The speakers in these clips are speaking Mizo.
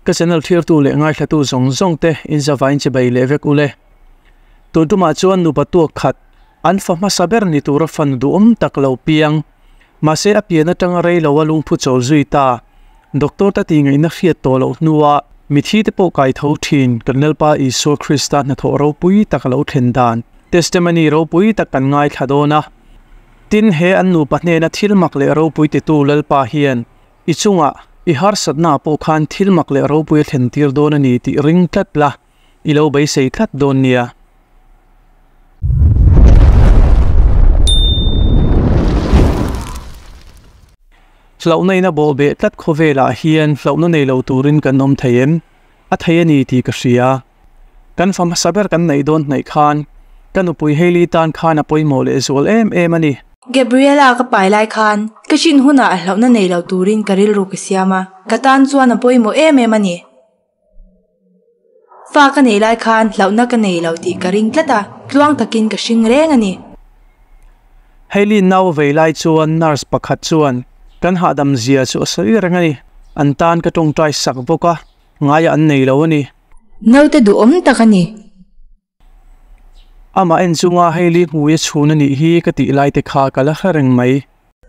Ka channel thirtu leh ngaithlatu zawng zawng te in zavain chibai leh vek ule. Tun tumah chuan nupa tuak khat an fa hmasa ber ni tura fanu duhawm tak lo piang. Mahse a pian atanga rei lo a lungphu chawl zui ta. Doctor te tih ngaihna hriat tawh loh hnua mithi te pawh kai tho thin kan Lalpa Isua Krista hnathawh ropui tak a lo thlen dan testimony ropui tak kan ngaithla dawn a. Tin he an nupa hnena thil mak leh ropui titu Lalpa hian I chungah i harsatna pawh khan thil mak leh ropui a thlen tir dawn a ni tih ring tlat la, i lo beisei tlat dawn nia. Hlauhna in a bawh beh tlat khawvelah hian hlauhna nei lo turin kan awm thei em? A thei a ni tih ka hria. Kan fa hmasa ber kan neih dawn hnaih khan ka nupui Hailey tan khan a pawimawh leh zual em em a ni. Gabriela ka pai lai khan ka hrin hunah a hlauhna nei lo turin ka rilru ka siam a, ka tan chuan a pawimawh em em a ni. Fa ka nei lai khan hlauhna ka nei lo tih ka ring tlat a, tluang takin ka hring reng a ni. Hailey nau vei lai chuan nurse pakhat chuan kan hahdam zia chu a sawi reng a ni. An tan ka tawngtai sak bawk a, ngaiah an nei lo a ni. Naute duhawm tak a ni. Amah en chunga Hailey hmui a chhun a nih hi ka tih lai te kha ka la hre reng mai.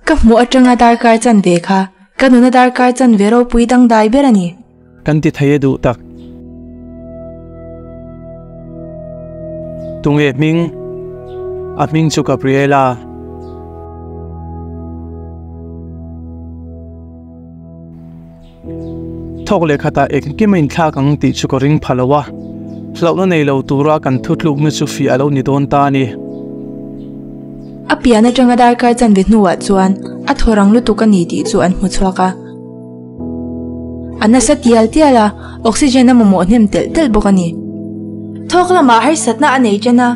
Ka hmuh atanga darkar chanve kha ka nuna darkar chanve ropui dangdai ber a ni. Kan ti thei e duh tak. Tunge hming? A hming chu Gabriela. Thawk leh khatah engkim a inthlak ang tih chu ka ring pha lo a, hlauhna nei lo tura kan thutlukna chu fiah a lo ni dawn ta a ni. A pian atanga darkar chanve hnuah chuan a thaw rang lutuk a ni tih chu an hmu chhuak a. A nasa tial tial a, oxygen a mamawh hnem telh telh bawk a ni. Thawk lamah harsatna a nei ṭan a,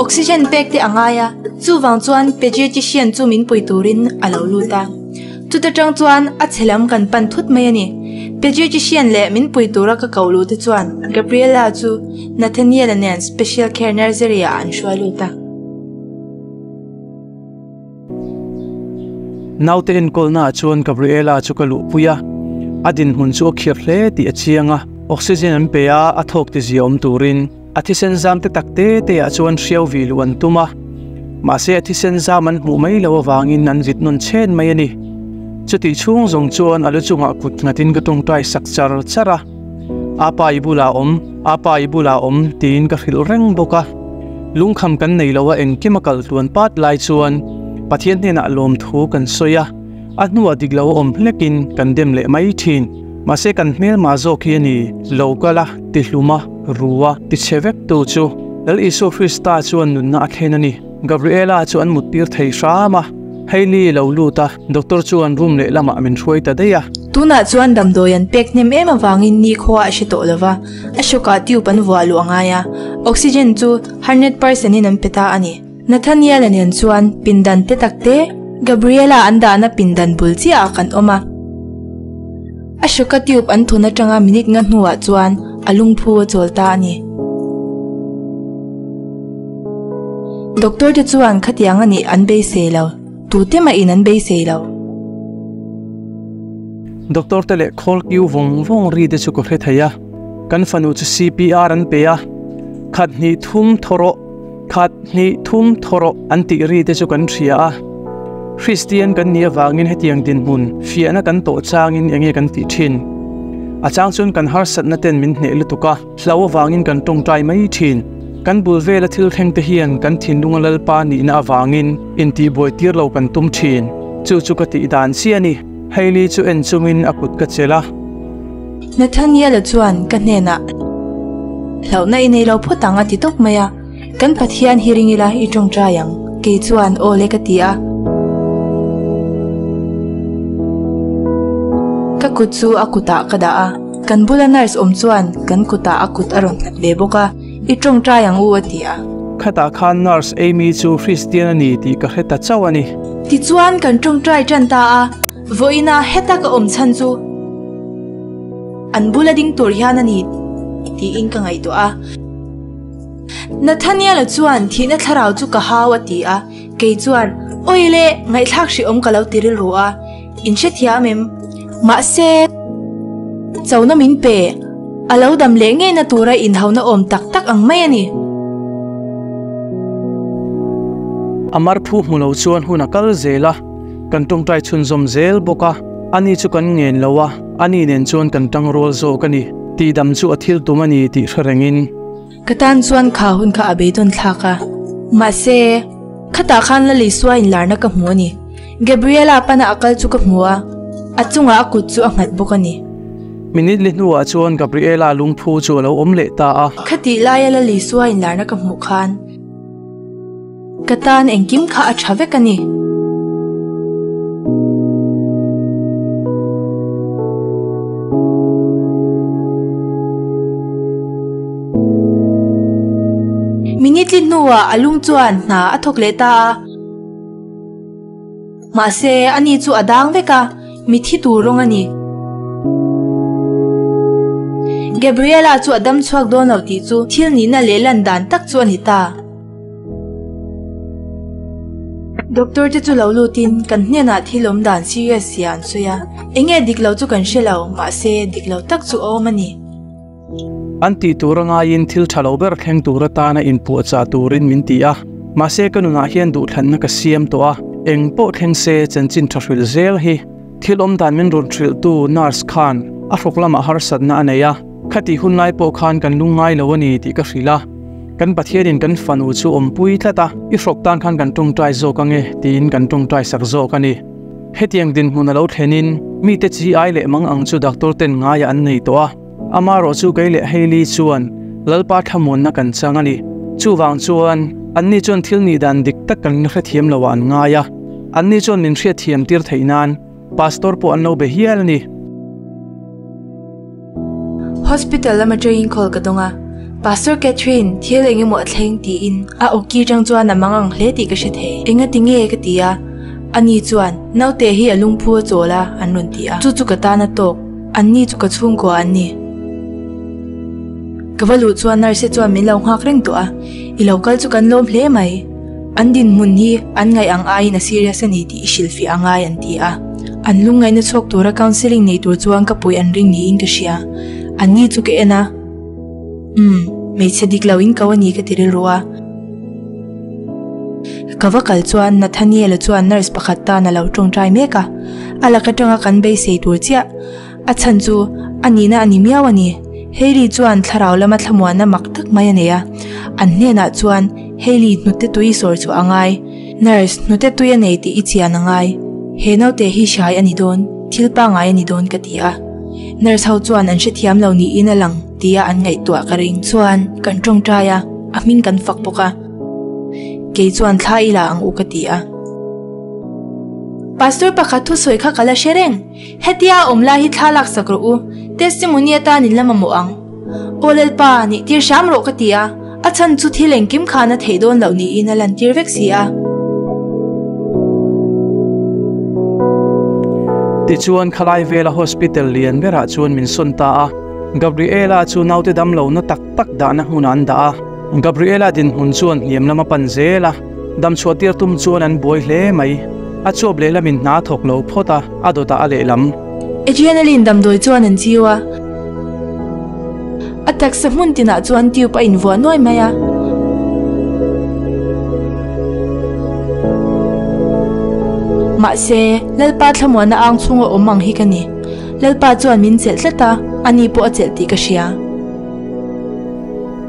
oxygen pek te a ngai a, chuvang chuan pediatrician chu min pui turin a lo lut a. Chuta tang chuan a chhe lam kan pan thut mai a ni. Pediatrician leh min pui tura ka ko lut te chuan Gabriela chu Nathaniel-a nen Special Care Nursery ah an hruai lut a. Naute enkawlna ah chuan Gabriela chu ka luhpui a, a dinhmun chu a khirh hle tih a chiang a, oxygen an pe a, a thawk ti zia awm turin a thisen zam te tak te te ah chuan hriau vi luh an tum a, mahse a thisen zam an hmuh mai loh avangin an vit nawn chhen mai a ni. Chutih chhung zawng chuan a lu chungah kut nghatin ka tawngtai sak char char a, Apa i bulah awm, Apa i bulah awm tiin ka hrilh reng bawk a. Lungkham kan nei lo a engkim a kal tluan pat lai chuan Pathian hnenah lawmthu kan sawi a, a hnuah dik lo a awm hlekin kan dem leh mai thin. Mahse kan hmelmah zawk hi a ni, lo kal a, ti hlum a, ru a, ti chhe vek tu chu Lal Isua Krista chuan nunna a thlen a ni. Gabriela chu an muttir thei hram a, Hailey lo lut a, doctor chuan room lehlamah min hruai ta daih a. Tunah chuan damdawi an pek hnem em avangin nikhua a hre tawh lo va, a hrawkah tube an vuah luh a ngai a, oxygen chu 100% in an pe ta a ni. Nathaniel-a nen chuan pindan te tak te Gabriela an dahna pindan bul chiahah kan awm a. A hrawka tube an thun atanga minute nga hnuah chuan a lungphu a chawl ta a ni. Doctor te chuan khatiang a nih an beisei lo, tute mahin an beisei lo. Doctor te leh khawl kiu vawng vawng ri te chu ka hre thei a, kan fanu chu CPR an pe a, khat hnih thum thaw rawh, khat hnih thum thaw rawh an tih ri te chu kan hria a. Kristian kan nih avangin hetiang dinhmun fiahna kan tawh changin enge kan tih thin? A chang chuan kan harsatna ten min hneh lutuk a, hlau avangin kan tawngtai mai thin. Kan bul vela thil thleng te hian kan thinlunga Lalpa nihna avangin intihbuai tir lo kan tum thin. Chu chu ka tih dan chiah a ni. Hailey chu en chungin a kut ka chelh a. Nathaniel-a chuan ka hnenah, Hlauhna i nei lo phawt ang a ti tawp mai a. Kan Pathian hi ring ila i tawngtai ang, kei chuan aw le ka ti a. Ka kut chu a kutah ka dah a, kan bula nurse awm chuan kan kutah a kut a rawn nghat ve bawk a, i tawngtai ang u a ti a. Khatah khan nurse Amy chu Christian a ni tih ka hre ta chauh a ni. Tichuan kan tawngtai tan ta a, vawiina heta ka awm chhan chu an bula ding tur hian a ni tiin ka ngaihtuah a. Nathaniel-a chuan thihna thlarau chu ka hau a ti a, kei chuan, Awi le, ngaihthlak hrehawm ka lo ti rilru a, in hrethiam em? Mahse, chona min pe. A lo dam leh ngeina tura inhauna awm tak tak ang mai a ni. A mar phu hmu lo chuan hun a kal zel a, kan tawngtai chhunzawm zel bawk a, ani chu kan ngen lo a, ani nen chuan kan tangrual zawk a ni. Tihdam chu a thil tum a ni tih hre rengin. Ka tan chuan kha hun kha a beidawn thlak a, mahse, khatah khan la Lisua inlarna ka hmu a ni. Gabriela pana a kal chu ka hmu a, a chungah a kut chu a nghat bawk a ni. Minute li hnuah chuan Gabriela lungphu chu a lo awm leh ta a. Khatih laia la Lisua inlarna ka hmuh khan ka tan engkim kha a tha vek a ni. Minute li hnuah a lung chuan hna a thawk leh ta a. Mahse, ani chu a dang vek a, mithi tur rawng a ni. Gabriela chu a dam chhuak dawn lo tih chu thil nihna leh lan dan tak chu a ni ta. Doctor te chu lo lutin kan hnenah thil awm dan serious zia an sawi a, enge dik lo chu kan hre lo, mahse dik lo tak chu a awm a ni. An tih tur a ngaiin thil tha lo ber thleng tur atana inpuahchah turin min ti a, mahse ka nunah hian duhthlanna ka siam tawh a, eng pawh thleng se chanchin tha hrilh zel hi. Thil awm dan min rawn hrilhtu nurse khan a hruk lamah harsatna a nei a, khatih hun lai pawh khan kan lungngai lo a ni tih ka hrilh a, kan Pathianin kan fanu chu awmpui tlat a, i hruk tan khan kan tawngtai zawk ange tiin kan tawngtai sak zawk a ni. Hetiang dinhmun a lo thlenin mite chi ai leh mang ang chu doctor ten ngaiah an nei tawh a, amarawh chu kei leh Hailey chuan Lalpa thlamuanna kan chang a ni. Chuvang chuan anni chuan thil nih dan dik tak kan hrethiam lo ah an ngai a, anni chuan min hriatthiam tir theih nan pastor pawh an lo be hial a ni. Hospital lama training call ka dawng a, Pastor Catherine, thil eng emaw a thleng tiin a awki tang chuan a mang ang hle tih ka hre thei. Enga ti nge ka ti a, ani chuan naute hi a lungphu a chawl a an rawn ti a, chu chu ka tan a tawk, anni chu ka chhungkua an ni. Ka va luh chuan nurse chuan min lo nghak reng tawh a, i lo kal chu kan lawm hle mai. An dinhmun hi an ngaih ang aiin a serious a ni tih i hrilhfiah a ngai an ti a. An lungngaihna chhuak tura counselling nei tur chuan ka puih an ring niin ka hria. Anni chu ka en a, Umm, hmeichhe dik lo in ko a ni ka ti rilru a. Ka va kal chuan Nathaniel-a chuan nurse pakhat tan a lo tawngtai mek a, a lak atanga kan beisei tur chiah. A chhan chu a nihna a ni miau a ni. Hailey chuan thlarau lama thlamuanna mak tak mai a nei a, an hnenah chuan Hailey hnute tui sawr chu a ngai. Nurse, hnute tui a nei tih i chian a ngai. He naute hi hrai a ni dawn, thil pangai a ni dawn ka ti a. Nurse ho chuan an hrethiam lo niin a lang tia an ngaihtuah ka ring. Chuan, kan tawngtai a, a hming kan fak bawk a. Kei chuan thla i la ang u ka ti a. Pastor pakhat thusawi kha ka la hre reng. Hetia a awm lai hi thla laksak rawh u, testimony atan in la mamawh ang. Aw Lalpa, nih tir hram rawh ka ti a, a chhan chu thil engkim khan a theih dawn loh niin a lantir vek si a. Tichuan khalai vela hospital lian berah chuan min sawn ta a, Gabriela chu naute damlo na tak tak dahna hmunah an dah a. Gabriela dinhmun chuan hniam lam a pan zel a, damchhuah tir tum chuan an buai hle mai. A chuap lehlamin hna a thawk lo phawt a, a dawtah a lehlam. Adrenaline damdawi chuan an chiu a, a taksa hmun tinah chuan tube a invuah nuai mai a. Mahse, Lalpa thlamuanna ang chhunga awm ang hi ka ni. Lalpa chuan min chelh tlat a, ani pawh a chelh tih ka hria.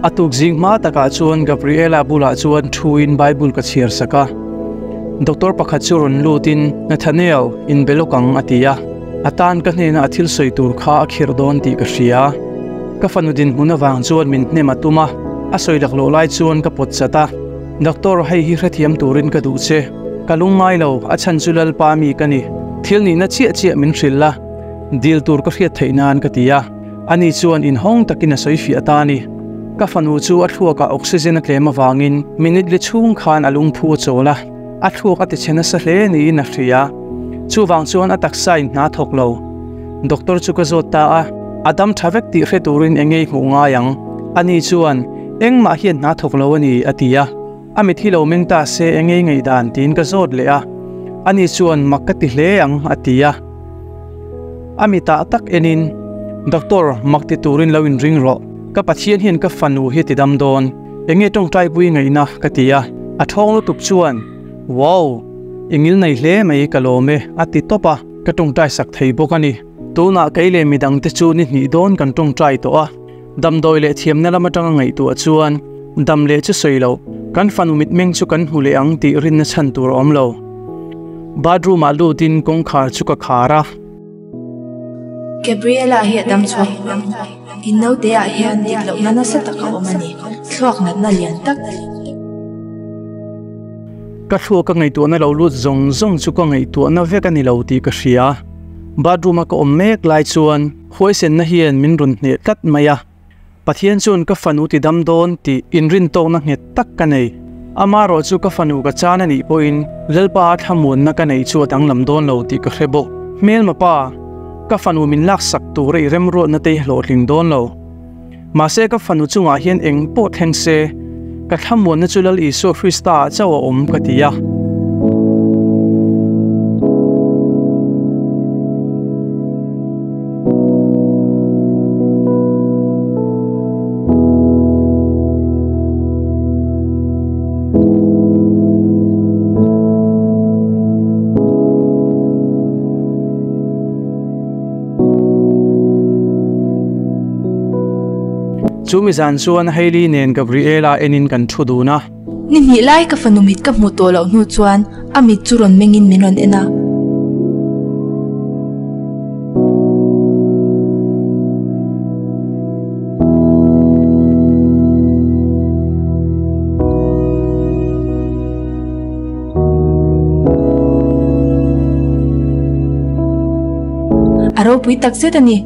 A tuk zing hma takah chuan Gabriela bulah chuan thuin Bible ka chhiar sak a. Doctor pakhat chu rawn lutin, Nathaniel, inbe lawk ang, a ti a. A tan ka hnenah a thil sawi tur kha a khirh dawn tih ka hria. Ka fanu dinhmun avang chuan min hnem a tum a, a sawi laklawh lai chuan ka pawt chat a. Doctor, hei hi hrethiam turin ka duh che. Ka lungngai lo, a chhan chu Lalpa mi ka ni. Thil nihna chiah chiah min hrilh a, dil tur ka hriat theih nan ka ti a. Ani chuan inhawng takin a sawi fiah ta a ni. Ka fanu chu a thluakah oxygen a tlem avangin minute li chhung khan a lungphu a chawl a, a thluak a tichhe nasa hle niin a hria. Chuvang chuan a taksa in hna thawk lo. Doctor chu ka zawt ta a, a dam tha vek tih hre turin eng nge i hmuh ngai ang? Ani chuan, Engmah hian hna thawk lo a ni, a ti a. A mit hi lo meng ta se eng nge i ngaihdan tiin ka zawt leh a. Ani chuan, Mak ka ti hle ang, a ti a. A mitah tak enin, Doctor, mak ti turin lo inring rawh. Ka Pathian hian ka fanu hi a ti dam dawn. Enge tawngtaipui ngaihna ka ti a. A thawng lutuk chuan, Wow! I ngil nei hle mai ka lawm e, a ti tawp a. Ka tawngtai sak thei bawk a ni. Tunah kei leh midangte chu ni hnih dawn kan tawngtai tawh a. Damdawi leh thiamna lam atanga ngaihtuah chuan dam leh chu sawi loh, kan fanu mitmeng chu kan hmu leh ang tih rinna chhan tur a awm lo. Bathroom ah lutin kawngkhar chu ka khar a. Gabriela hi a dam chhuak ang. In naute ah hian dik lohna nasa tak a awm a ni, thluak natna lian tak. Ka thluak ka ngaihtuahna lo lut zawng zawng chu ka ngaihtuahna vek a ni lo tih ka hria. Bathroom a ka awm mek lai chuan Huaisenna hian min rawn hneh tlat mai a, Pathian chuan ka fanu ti dam dawn tih inrintawkna nghet tak ka nei. Amaherawh chu ka fanu ka chan a nih pawhin Lalpa a thlamuanna ka neih chu a danglam dawn lo tih ka hre bawk. Hmelma pa, ka fanu min laksak tura i remruatna te i hlawhtling dawn lo. Mahse ka fanu chungah hian eng pawh thleng se, ka thlamuanna chu Lal Isua Krista ah chauh a awm ka ti a. Chu mi zan chuan Hailey nen Gabriela enin kan thu dun a. Ni hnih lai ka fanu mit ka hmuh tawh loh hnu chuan a mit chu rawn mengin min rawn en a. A ropui tak zet a ni.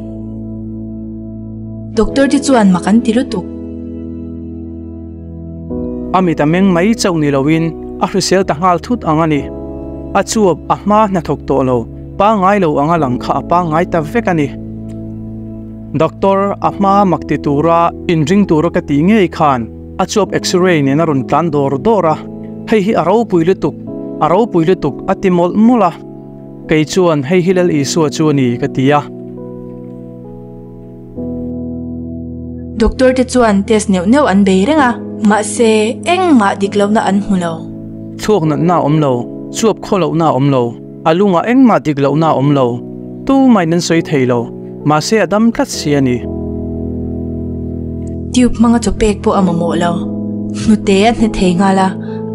Doctor te chuan mak an ti lutuk. A mit a meng mai chauh ni loin a hrisel ta nghal thut ang a ni. A chuap a hma hnathawk tawh lo, pangngai lo anga lang kha a pangngai ta vek a ni. Doctor, a hma mak ti tura inring tura ka tih ngei khan a chuap x-ray nen a rawn tlan dawr dawr a, hei hi a ropui lutuk, a ropui lutuk a ti mawlh mawlh a. Kei chuan hei hi Lal Isua chu a ni ka ti a. Doctor te chuan test neuh neuh an bei reng a, mahse engmah dik lohna an hmu lo. Thluak natna a awm lo, chuap khaw lohna a awm lo, a lungah engmah dik lohna a awm lo, tumahin an sawi thei lo, mahse a dam tlat si a ni. Tube hmanga chaw pek pawh a mamawh lo, hnute a hne thei nghal a,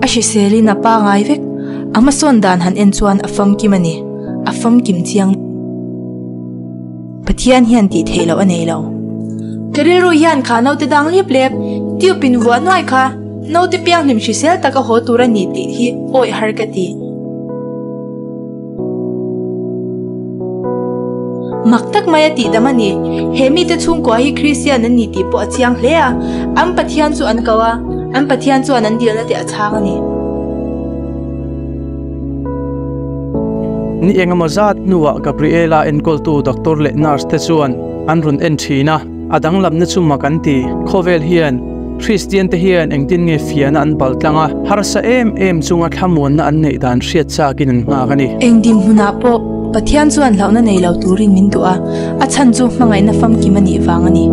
a hriselin a pangai vek, a hmasawn dan han en chuan a famkim a ni, a famkim chiang. Pathian hian tih theih loh a nei lo. Ka rilru hian kha naute dang lep lep, tube in vuah nuai kha, naute pianghlim hrisel taka haw tur a ni tih hi awih har ka ti. Mak tak mai a tih dam a ni. He mite chhungkua hi Kristian an ni tih pawh a chiang hle a, an Pathian chu an ko a, an Pathian chuan an dilna te a chhang a ni. Ni engemaw zat hnuah Gabriela enkawltu doctor leh nurse te chuan an rawn en thin a, a danglamna chu mak an ti. Khawvel hian Kristian te hian engtin nge fiahna an pal tlang a, harsa em em chunga thlamuanna an neih dan hriat chakin an nghak a ni. Eng dinhmunah pawh Pathian chuan hlauhna nei lo turin min duh a, a chhan chu hmangaihna famkim a nih vang a ni.